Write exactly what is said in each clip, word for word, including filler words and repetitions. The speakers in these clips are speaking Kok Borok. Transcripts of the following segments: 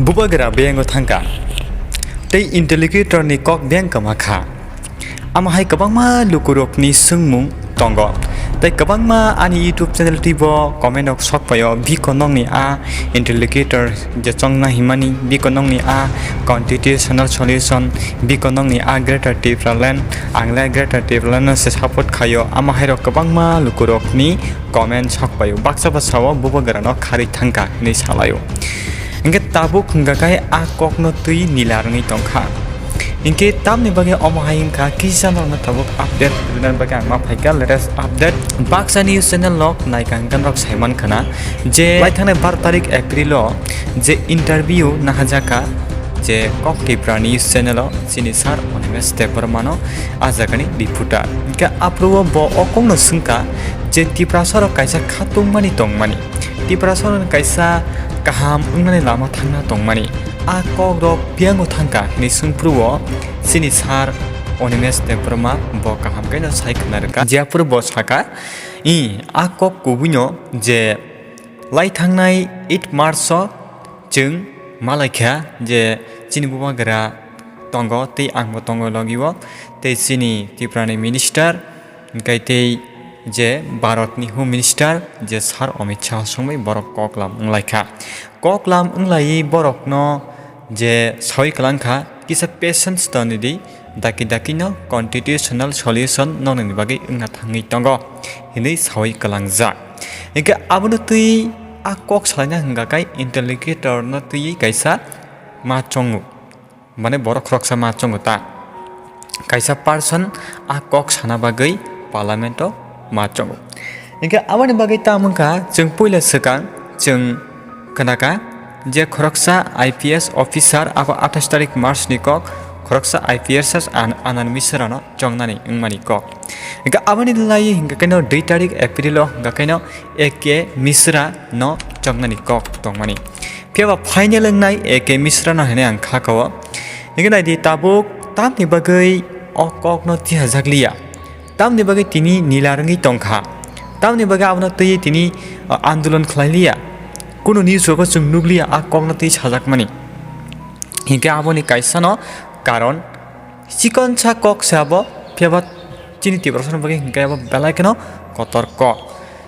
Bubagra beng o thangkha tei interlocutor ni kok beng kwma kha. Amo hai kwbangma lukurokni swngmung tongo. Tei kwbangma ani YouTube channel twibo comment rok sok paio, biko nokni a interlocutor je chongna himani, biko nokni a constitutional solution, biko nokni a Greater Tipraland, ang le Greater Tipraland no se support khaio. Amo hai rok kwbangma lukurokni comment sok paio. Baksa ba sao Bubagra no kharwi thangkha hinwi salaio. Hingke tabuk hingka khe a kokno twi nila rwngwi tongkha. Hingke tamni bagwi omo hai wngkha kisa norokno tabuk update rwna bagwi ang ma phaikha latest update. Baksa news channel rok naikha hingke norok saiman khana je lai thangnai bar tarik April o je interview nahajakha je Kok Tipra news channel o chini sir Animesh Debbarma no a jagani reporter. Hingke aphuru o bo o kokno swngkha je Tiprasa rok kaisa khatungmani tongmani. Tiprasa rok kaisa kaham wngnani lama thangna tongmani. A kok rok biyang o thangkha hinwi swngphuru o chini sir Animesh Debbarma bo kaham khe no sai khna rwkha. Jephuru bo sakha, "I, a kok kubui no je lai thangnai eight March o chwng malaikha je chini Bubagra tongo tei ang bo tongo logi o tei chini Tipra ni minister." Hingke tei je Bharat ni Home Minister je Sir Amit Shah songwi borok koklam wnglaikha. Koklam wnglaui borokno je saui kwlangkha, "Kisa patience toni di, daki daki no constitutional solution nokni bagwi wngna thangwi tongo," hinwi saui kwlangjak. Hingke abono twi a kok salaina hingka khe interlocutor no twiwi kaisa ma chongo. Mane borok khoroksa ma chongo ta. Kaisa person a kok sana bagwi parliament o ma chongo. Hingke aboni bagwi tamo wngkha chwng puila swkang chwng khnaka je khoroksa I P S officer abo athais tarik March ni kok khoroksa I P S an-, Anand Mishra no chongnani wngmani kok. Hingke aboni lai hingke keno dui tarik April o hingke keno A K Mishra no chongnani kok tongmani. Phiya ba final wngnai A K Mishra no hinwi ang kha kao. Hingke nai di tabuk tamni bagwi o kok no tihajak liya. Tamni bagwi tini nila rwngwi tongkha. Tamni bagwi abono twiwi tini, uh, andolon khlai liya. Kunu news rogo chwng nuk liya a kok no twi sajak mani. Hingke aboni kaisa no karon chikonsa kok se abo, phiya ba chini Tiprasa ni bagwi hingke abo belai kheno kotor kok.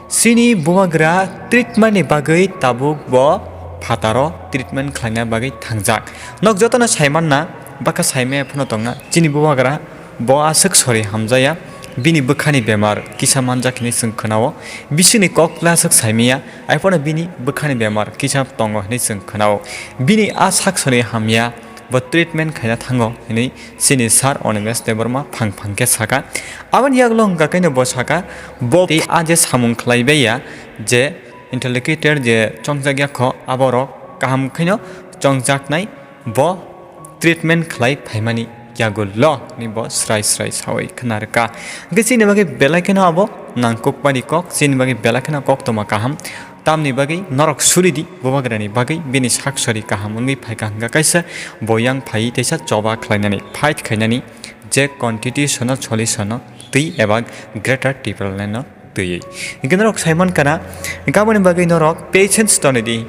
Chini Bubagra treatment ni bagwi tabuk bo phataro treatment khlaina bagwi thangjak. Nok jotono saimanna, bwkha saimaya phano tongna, chini Bubagra bo aswk sori hamjaya, bini bwkhani bemar kisa manjak hinwi chwng khwnao, bisingni kok le aswk saimaya, aiphano bini bwkhani bemar kisa tongo hinwi chwng khwnao, bini a sak sori hamya, bo treatment khaina thango hinwi chini sir Animesh Debbarma phang phang khe saka. Aboni yagulo hwnkha khe bo saka, bo tei a je samung khlai baiya je interlocutor je chongjak ya kho, aborok kaham khaino chongjaknai, bo treatment khlai phaimani yagulo ni bo srai srai saui khna rwkha. Hwnkhe chini bagwi belai kheno abo nangkukmani kok, chini bagwi belai kheno koktwma kaham. Tamni bagwi norok suri di, Bubagrani bagwi bini sak sori kaham wngwi phaikha hwnkha kaisa bo yang phaiwi teisa choba khlainani, fight khainani je constitutional solution no twi eba Greater Tipraland no twiwi. Hwnkhe norok saiman kana, hwnkhe aboni bagwi norok patience toni di,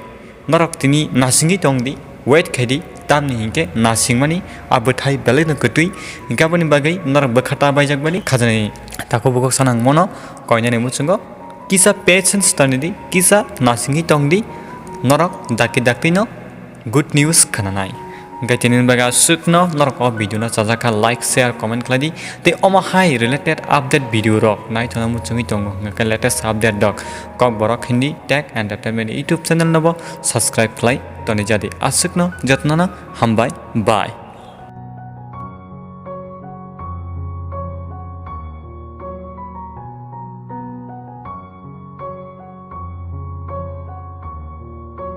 norok tini nasingwi tong di, wait khai di, tamni hinkhe nasingmani a bwthai belai no kwtwi, hwnkhe aboni bagwi norok bwkha ta baijak bani khajaknai takhuk bukhuk sanang mono koinani muchungo. Kisa patience toni di, kisa nasingwi tong di, norok dakti dakti no good news khnanai. Hwnkhe tini bagwi aswkno norok o video no chajakha, like, share, comment khlai di. Tei omo hai related update video rok naithokna muchungwi tongo, hwnkhe latest update rok Kokborok Hindi Tech Entertainment YouTube channel no bo subscribe khlai toni jadi. Aswkno jotono no hambai, bye.